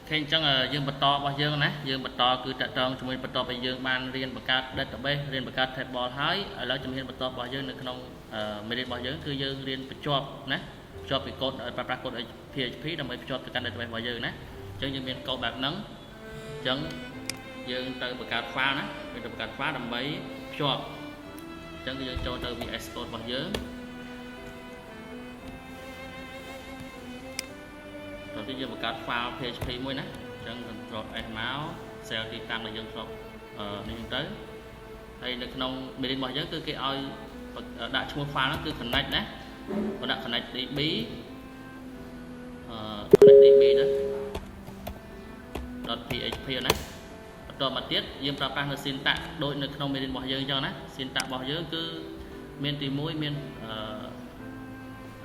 OK អញ្ចឹងយើងបន្តរបស់យើងណាយើងបន្តគឺតកតងជាមួយបន្តឲ្យយើងបានរៀនបង្កើត database រៀនបង្កើត table ហើយឥឡូវជំហានបន្តរបស់យើងនៅក្នុងមេរៀនរបស់យើងគឺយើងរៀនបញ្ជាប់ណាភ្ជាប់ពីកូដប្រើប្រាស់កូដ PHP ដើម្បីភ្ជាប់ទៅកាន់ database របស់យើងណាអញ្ចឹងយើងមានកូដបែបហ្នឹងអញ្ចឹងយើងទៅបង្កើត file ណាយើងទៅបង្កើត file ដើម្បីភ្ជាប់អញ្ចឹងគឺយើងចូលទៅ VS Code របស់យើងតោះទីយើងបង្កើត file PHP មួយណាអញ្ចឹង Ctrl S មក save ទីតាំងដែលយើងធ្លាប់នេះហ្នឹងទៅហើយនៅក្នុងមេរៀនរបស់យើងគឺគេឲ្យដាក់ឈ្មោះ file ហ្នឹងគឺ connect ណាបើដាក់ connect db connect db ទៅ .php ណាបន្តមកទៀតយើងប្រើប្រាស់នៅ syntax ដូចនៅក្នុងមេរៀនរបស់យើងអញ្ចឹងណា syntax របស់យើងគឺមានទី1មាន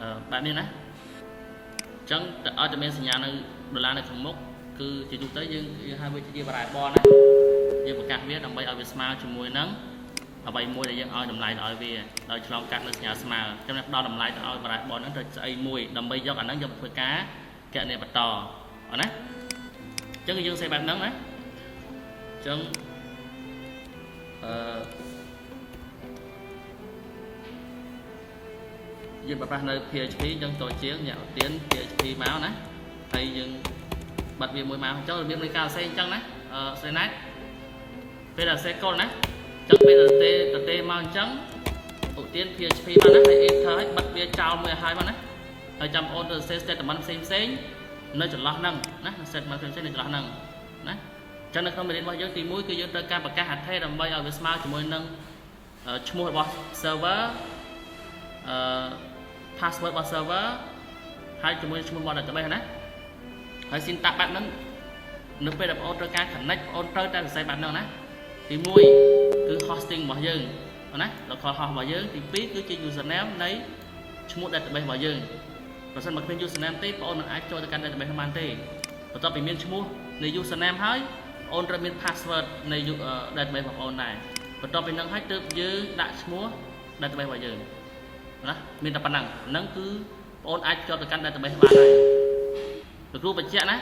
អឺបែបនេះណាអញ្ចឹងឲ្យតែមានសញ្ញានៅដុល្លារនៅខាងមុខគឺជាទូទៅយើងយើងហៅវាជា variable ណាយើងប្រកាសវាដើម្បីឲ្យវាស្មើជាមួយនឹងអ្វីមួយដែលយើងឲ្យតម្លៃទៅឲ្យវាដោយឆ្លងកាត់នៅសញ្ញាស្មើអញ្ចឹងផ្ដល់តម្លៃទៅឲ្យ variable ហ្នឹងទៅស្អីមួយដើម្បីយកអាហ្នឹងយកមកធ្វើការគណនាបន្តអត់ណាអញ្ចឹងយើងសេបែបហ្នឹងណាអញ្ចឹងអឺយើងប្រើប្រាស់នៅ PHP អញ្ចឹងតជាងអ្នកទៀន PHP មកណាហើយយើងបិទវាមួយមកអញ្ចឹងរបៀបនៃការសរសេរអញ្ចឹងណាអឺសេណាពេលដែលសរសេរកូដណាអញ្ចឹងពេលទៅទេទៅទេមកអញ្ចឹងឧទាន PHP មកណាហើយ enter ហើយបិទវាចោលមួយឲ្យហើយមកណាហើយចាំអូនទៅសរសេរ statement ផ្សេងផ្សេងនៅចន្លោះហ្នឹងណា statement ផ្សេងផ្សេងនៅចន្លោះហ្នឹងណាអញ្ចឹងនៅក្នុងមេរៀនរបស់យើងទី1គឺយើងត្រូវការប្រកាសអថេដើម្បីឲ្យវាស្មើជាមួយនឹងឈ្មោះរបស់ server អឺ password របស់ server ហើយជាមួយឈ្មោះរបស់ database ណាហើយ syntax បែបហ្នឹងនៅពេលដែលបងអូនត្រូវការ connect បងអូនត្រូវតែសរសេរបែបហ្នឹងណាទី1គឺ hosting របស់យើងណា local host របស់យើងទី2គឺជា username នៃឈ្មោះ database របស់យើងប្រសិនបើគ្មាន username ទេបងអូនមិនអាចចូលទៅកាន់ database បានទេបន្ទាប់ពីមានឈ្មោះនៃ username ហើយអូនត្រូវមាន password នៃ database របស់អូនដែរបន្ទាប់ពីហ្នឹងហើយទើបយើងដាក់ឈ្មោះ database របស់យើងណាមានតែប៉ុណ្ណឹងហ្នឹងគឺបងអូនអាចភ្ជាប់ទៅកាន់ database បានហើយលោកគ្រូបញ្ជាក់ណា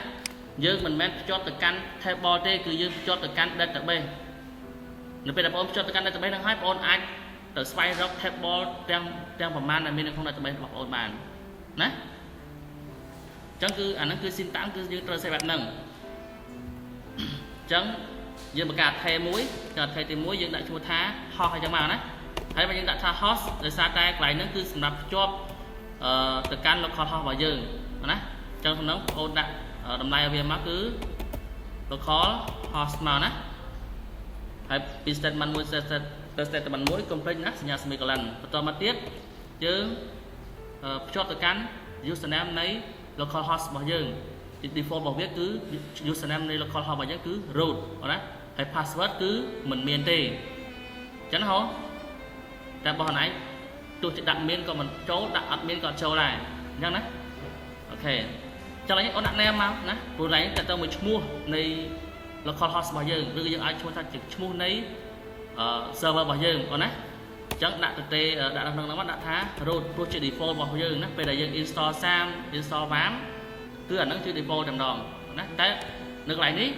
យើងមិនមែនភ្ជាប់ទៅកាន់ table ទេគឺយើងភ្ជាប់ទៅកាន់ database នៅពេលដែលបងអូនភ្ជាប់ទៅកាន់ database ហ្នឹងហើយបងអូនអាចទៅស្វែងរក table ទាំងប្រមាណដែលមាននៅក្នុង database របស់បងអូនបានណាអញ្ចឹងគឺអាហ្នឹងគឺ syntax គឺយើងត្រូវសេបែបហ្នឹងអញ្ចឹងយើងបង្កើត array មួយច array ទី1យើងដាក់ឈ្មោះថា host អញ្ចឹងមកណាហើយបើយើងដាក់ថា host ដោយសារតែកន្លែងហ្នឹងគឺសម្រាប់ភ្ជាប់អឺទៅកាន់ local host របស់យើងណាអញ្ចឹងក្នុងហ្នឹងបងអូនដាក់តម្លៃឲ្យវាមកគឺ local host មកណាហើយពី statement មួយ ទៅ statement មួយ complete ណាសញ្ញា semicolon បន្តមកទៀតយើងភ្ជាប់ទៅកាន់ username នៃ local host របស់យើង default របស់វាគឺ username នៃ local host របស់យើងគឺ root ណាហើយ password គឺមិនមានទេអញ្ចឹងហ៎តែរបស់ណៃទោះជាដាក់មានក៏មិនចូលដាក់អត់មានក៏អត់ចូលដែរអញ្ចឹងណាOK ចឹងឡើយអូនដាក់ name មកណាព្រោះឡើយតើទៅមួយឈ្មោះនៃ local host របស់យើងឬយើងអាចឈ្មោះថាជាឈ្មោះនៃ server របស់យើងអូនណាអញ្ចឹងដាក់ទៅទេដាក់នៅក្នុងហ្នឹងមកដាក់ថា root ព្រោះជា default របស់យើងណាពេលដែលយើង install XAMPP install WAMP គឺអាហ្នឹងជា default តែម្ដងណាតែនៅកន្លែងនេះ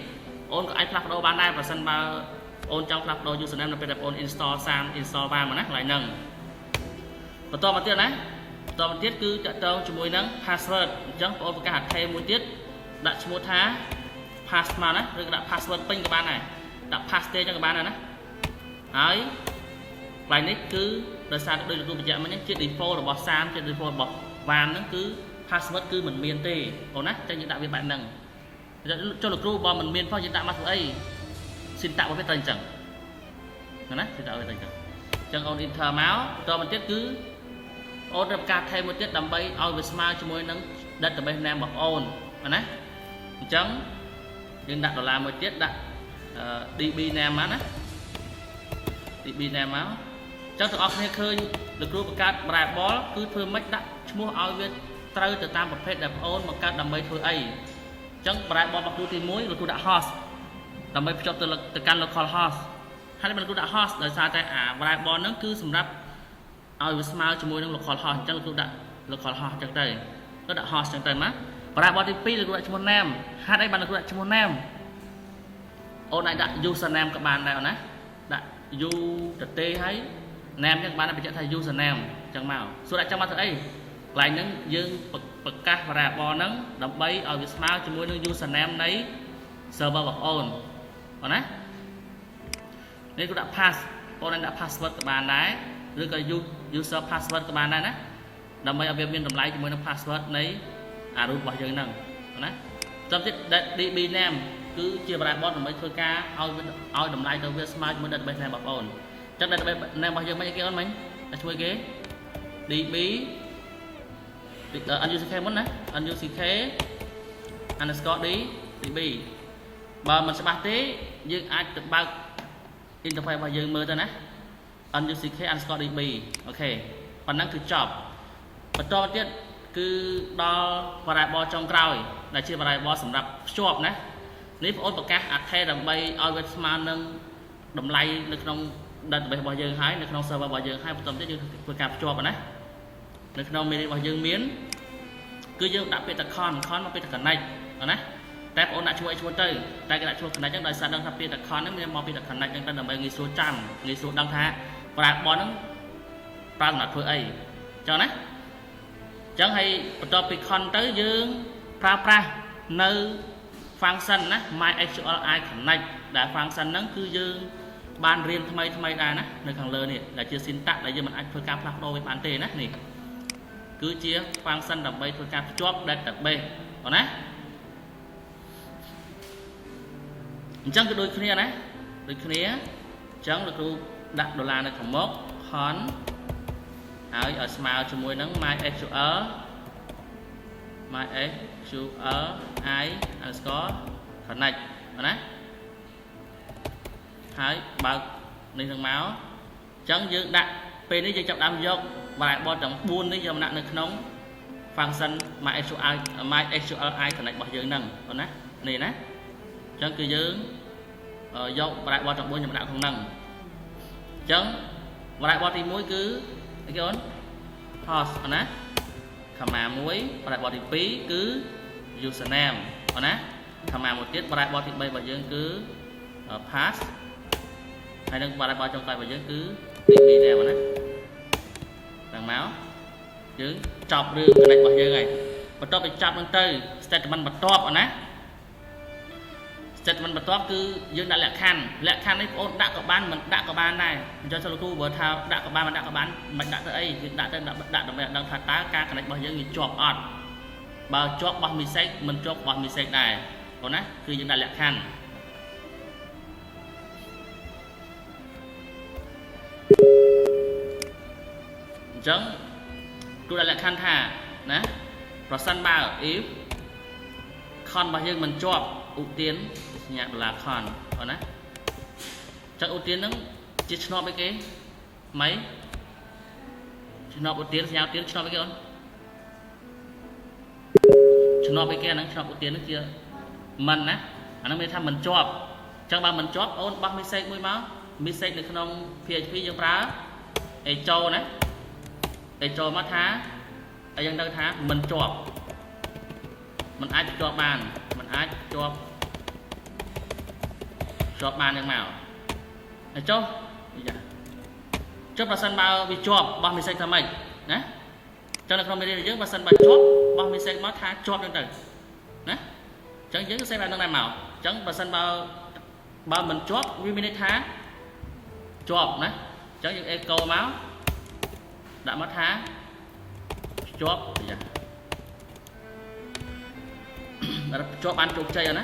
អូនក៏អាចផ្លាស់ប្ដូរបានដែរប្រសិនបើអូនចង់ផ្លាស់ប្ដូរ username នៅពេលដែលអូន install XAMPP install WAMP ណាកន្លែងហ្នឹងបន្តមកទៀតណាបន្តមកទៀតគឺតកតងជាមួយនឹង password អញ្ចឹងបងអូនប្រកាសអថេមួយទៀតដាក់ឈ្មោះថា pass មកណាឬក៏ដាក់ password ពេញក៏បានដែរដាក់ pass ទេអញ្ចឹងក៏បានដែរណាហើយកន្លែងនេះគឺដោយសារដូចលោកគ្រូបញ្ជាក់មិញជា default របស់ XAMPP ជា default របស់ WAMP ហ្នឹងគឺ password គឺមិនមានទេអូនណាចឹងយើងដាក់វាបែបហ្នឹងចុះលោកគ្រូបើមិនមានផងយើងដាក់មកធ្វើអី syntax របស់វាត្រូវអញ្ចឹងណា syntax វាត្រូវអញ្ចឹងអញ្ចឹងអូន enter មកបន្តមកទៀតគឺអូនត្រូវការថែមមួយទៀតដើម្បីឲ្យវាស្មើជាមួយនឹង database name របស់អូនណាអញ្ចឹងយើងដាក់ដុល្លារមួយទៀតដាក់ db name មកណា db name មកអញ្ចឹងទាំងអស់គ្នាឃើញលោកគ្រូបង្កើត variable គឺធ្វើម៉េចដាក់ឈ្មោះឲ្យវាត្រូវទៅតាមប្រភេទដែលបងអូនបង្កើតដើម្បីធ្វើអីអញ្ចឹង variable របស់គ្រូទី1លោកគ្រូដាក់ host ដើម្បីភ្ជាប់ទៅកាន់ local host ហើយមិនគ្រូដាក់ host ដោយសារតែអា variable ហ្នឹងគឺសម្រាប់ឲ្យវាស្មើជាមួយនឹង local host អញ្ចឹងលោកគ្រូដាក់ local host អញ្ចឹងទៅក៏ដាក់ host អញ្ចឹងទៅមក variable ទី2លោកគ្រូដាក់ឈ្មោះ name ហេតុអីបានលោកគ្រូដាក់ឈ្មោះ name អូនអាចដាក់ user name ក៏បានដែរអូនណាដាក់ u ទៅទេហើយ name ចឹងបានបញ្ជាក់ថា user name ចឹងមកសួរដាក់ចឹងមកធ្វើអីកន្លែងហ្នឹងយើងប្រកាស variable ហ្នឹងដើម្បីឲ្យវាស្មើជាមួយនឹង user name នៃ server របស់អូនបងណានេះគឺដាក់ pass អូនអាចដាក់ password ក៏បានដែរឬក៏ user password ក៏បានដែរណាដើម្បីឲ្យវាមានតម្លៃជាមួយនឹង password នៃអា root របស់យើងហ្នឹងណាចាំទៀត db name គឺជា variable ដើម្បីធ្វើការឲ្យឲ្យតម្លៃទៅវាស្មើជាមួយ database name របស់បងអូនអញ្ចឹង database name របស់យើងមិនគេអូនមិញតែជួយគេ db nuck មុនណា nuck underscore d db បើមិនច្បាស់ទេយើងអាចទៅបើក interface របស់យើងមើលទៅណា nuck_db OK ប៉ុណ្ណឹងគឺចប់បន្តទៀតគឺដល់ variable ចុងក្រោយដែលជា variable សម្រាប់ភ្ជាប់ណានេះបងអូនប្រកាសអថេដើម្បីឲ្យវាស្មើនឹងតម្លៃនៅក្នុង database របស់យើងហើយនៅក្នុង server របស់យើងហើយបន្តទៀតយើងធ្វើការភ្ជាប់ណានៅក្នុងមេរៀនរបស់យើងមានគឺយើងដាក់ពាក្យថា con con មកពាក្យថា connect ណាតែបងអូនដាក់ឈ្មោះអីឈ្មោះទៅតែគេដាក់ឈ្មោះ connect ហ្នឹងដោយសារដឹងថាពាក្យថា con ហ្នឹងមានមកពាក្យថា connect ហ្នឹងទៅដើម្បីងាយស្រួលចាំងាយស្រួលដឹងថា variable ហ្នឹងប្រើសម្រាប់ធ្វើអីអញ្ចឹងណាអញ្ចឹងហើយបន្ទាប់ពី con ទៅយើងប្រើប្រាស់នៅ function ណា mysqli connect ដែល function ហ្នឹងគឺយើងបានរៀនថ្មីថ្មីដែរណានៅខាងលើនេះដែលជា syntax ដែលយើងមិនអាចធ្វើការផ្លាស់ប្ដូរវាបានទេណានេះគឺជា function ដើម្បីធ្វើការភ្ជាប់ database បងណាអញ្ចឹងគឺដូចគ្នាណាដូចគ្នាអញ្ចឹងលោកគ្រូដាក់ដុល្លារនៅខាងមុខ con ហើយឲ្យស្មើជាមួយនឹង mysqli underscore connect ណាហើយបើកនេះនឹងមកអញ្ចឹងយើងដាក់ពេលនេះយើងចាប់ដើមយក variable ទាំង4នេះយកមកដាក់នៅក្នុង function mysqli connect របស់យើងហ្នឹងបងណានេះណាអញ្ចឹងគឺយើងយក variable ទាំង4យកមកដាក់ក្នុងហ្នឹងអញ្ចឹង variable ទី1គឺអីគេអូន host ណា comma 1 variable ទី2គឺ username ណា comma មួយទៀត variable ទី3របស់យើងគឺ pass ហើយនឹង variable ចុងក្រោយរបស់យើងគឺ db name ណាឡើងមកយើងចប់រឿង connect របស់យើងហើយបន្ទាប់ពីចប់ហ្នឹងទៅ statement បន្ទាប់ណា statement បន្ទាប់គឺយើងដាក់លក្ខខណ្ឌលក្ខខណ្ឌនេះបងអូនដាក់ក៏បានមិនដាក់ក៏បានដែរអញ្ចឹងលោកគ្រូបើថាដាក់ក៏បានមិនដាក់ក៏បានមិនដាក់ទៅអីយើងដាក់ទៅដាក់ដាក់ដើម្បីឲ្យដឹងថាតើការ connect របស់យើងវាជាប់អត់បើជាប់បោះ message មិនជាប់បោះ message ដែរបងណាគឺយើងដាក់លក្ខខណ្ឌអញ្ចឹងគ្រូដាក់លក្ខខណ្ឌថាណាប្រសិនបើ if con របស់យើងមិនជាប់ឧទានសញ្ញាដុល្លារ con បងណាចឹងឧទានហ្នឹងជាឈ្នាប់អីគេម៉ៃឈ្នាប់ឧទានសញ្ញាឧទានឈ្នាប់អីគេអូនឈ្នាប់អីគេអាហ្នឹងឈ្នាប់ឧទានហ្នឹងជាមិនណាអាហ្នឹងមានថាមិនជាប់ចឹងបើមិនជាប់អូនបោះ message មួយមក message នៅក្នុង PHP យើងប្រើ echo ណា echo មកថាឲ្យយើងដឹងថាមិនជាប់មិនអាចជាប់បានមិនអាចជាប់ជាប់បានយ៉ាងមកហើយចុះយ៉ាចុះប្រសិនបើវាជាប់បោះ message ថាម៉េចណាចឹងនៅក្នុងមេរៀនយើងបើសិនបើជាប់បោះ message មកថាជាប់ចឹងទៅណាចឹងយើងសេបែបហ្នឹងដែរមកចឹងបើសិនបើបើមិនជាប់វាមានន័យថាជាប់ណាចឹងយើង echo មកដាក់មកថាជាប់យ៉ាជាប់បានជោគជ័យអត់ណា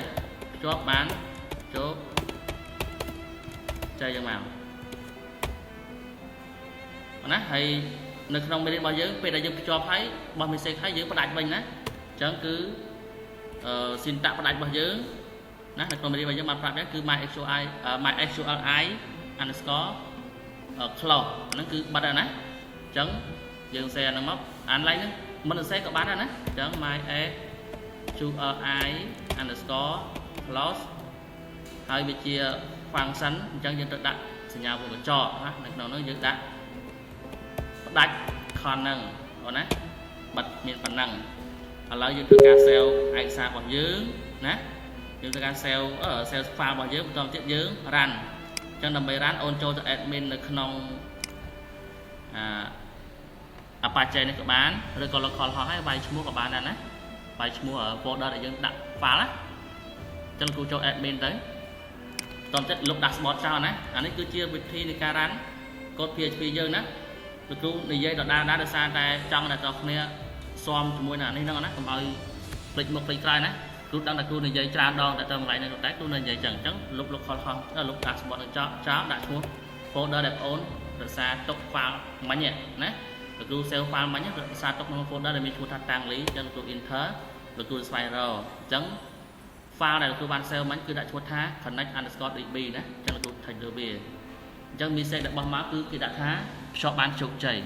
ជាប់បានជោគជ័យយ៉ាងមកណាហើយនៅក្នុងមេរៀនរបស់យើងពេលដែលយើងភ្ជាប់ហើយបោះ message ហើយយើងផ្ដាច់វិញណាអញ្ចឹងគឺអឺ syntax ផ្ដាច់របស់យើងណានៅក្នុងមេរៀនរបស់យើងបានប្រាប់យ៉ាងគឺ mysqli underscore close ហ្នឹងគឺបិទហើយណាអញ្ចឹងយើងសេអាហ្នឹងមកអានឡៃហ្នឹងមិនសរសេរក៏បានដែរណាអញ្ចឹង mysqli underscore close ហើយវាជា function អញ្ចឹងយើងត្រូវដាក់សញ្ញាវងកញ្ចក់ណានៅក្នុងហ្នឹងយើងដាក់ផ្ដាច់ con ហ្នឹងអូនណាបិទមានប៉ុណ្ណឹង ឥឡូវយើងធ្វើការ save ឯកសាររបស់យើងណាយើងធ្វើការ save អឺ save file របស់យើងបន្តទៀតយើង run អញ្ចឹងដើម្បី run អូនចូលទៅ admin នៅក្នុងអា Apache នេះក៏បានឬក៏ local host ហើយវាយឈ្មោះក៏បានដែរណាវាយឈ្មោះ folder ដែលយើងដាក់ file ណាអញ្ចឹងគ្រូចូល admin ទៅបន្តទៀតលុប dashboard ចោលណាអានេះគឺជាវិធីនៃការ run code PHP យើងណាលោកគ្រូនិយាយដដែលៗដោយសារតែចង់តែតគ្នាស៊ាំជាមួយនឹងអានេះហ្នឹងណាកុំឲ្យភ្លេចមុខភ្លេចក្រោយណាគ្រូដឹងតែគ្រូនិយាយច្រើនដងតែទៅកន្លែងនេះតែគ្រូនៅនិយាយចឹងអញ្ចឹងលុប local host លុប dashboard នឹងចោលចោលដាក់ឈ្មោះ folder ដែលបងអូនរក្សាទុក file មិញណាលោកគ្រូ save file មិញរក្សាទុកក្នុង folder ដែលមានឈ្មោះថាតាំងលីអញ្ចឹងលោកគ្រូ enter លោកគ្រូស្វែងរកអញ្ចឹង file ដែលលោកគ្រូបាន save មិញគឺដាក់ឈ្មោះថា connect_db ណាអញ្ចឹងលោកគ្រូ touch លើវាអញ្ចឹង message ដែលបោះមកគឺគេដាក់ថាភ្ជាប់បានជោគជ័យ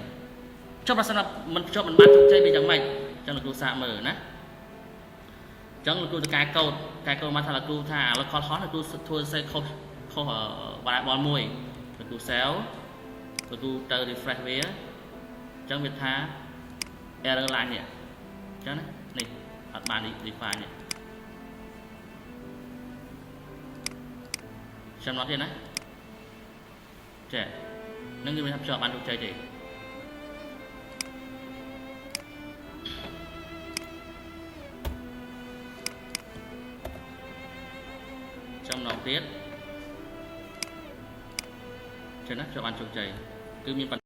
ចុះបើសិនមិនភ្ជាប់មិនបានជោគជ័យវាយ៉ាងម៉េចអញ្ចឹងលោកគ្រូសាកមើលណាអញ្ចឹងលោកគ្រូទៅកែកូដកែកូដមកថាលោកគ្រូថា local host លោកគ្រូធ្វើសេខុសខុស variable មួយលោកគ្រូ save លោកគ្រូទៅ refresh វាអញ្ចឹងវាថា error line នេះអញ្ចឹងណានេះអត់បាន define នេះចាំអត់ទេណាចេះនឹងគឺមានថាភ្ជាប់បានជោគជ័យទេចាំម្ដងទៀតចេះណាភ្ជាប់បានជោគជ័យគឺមាន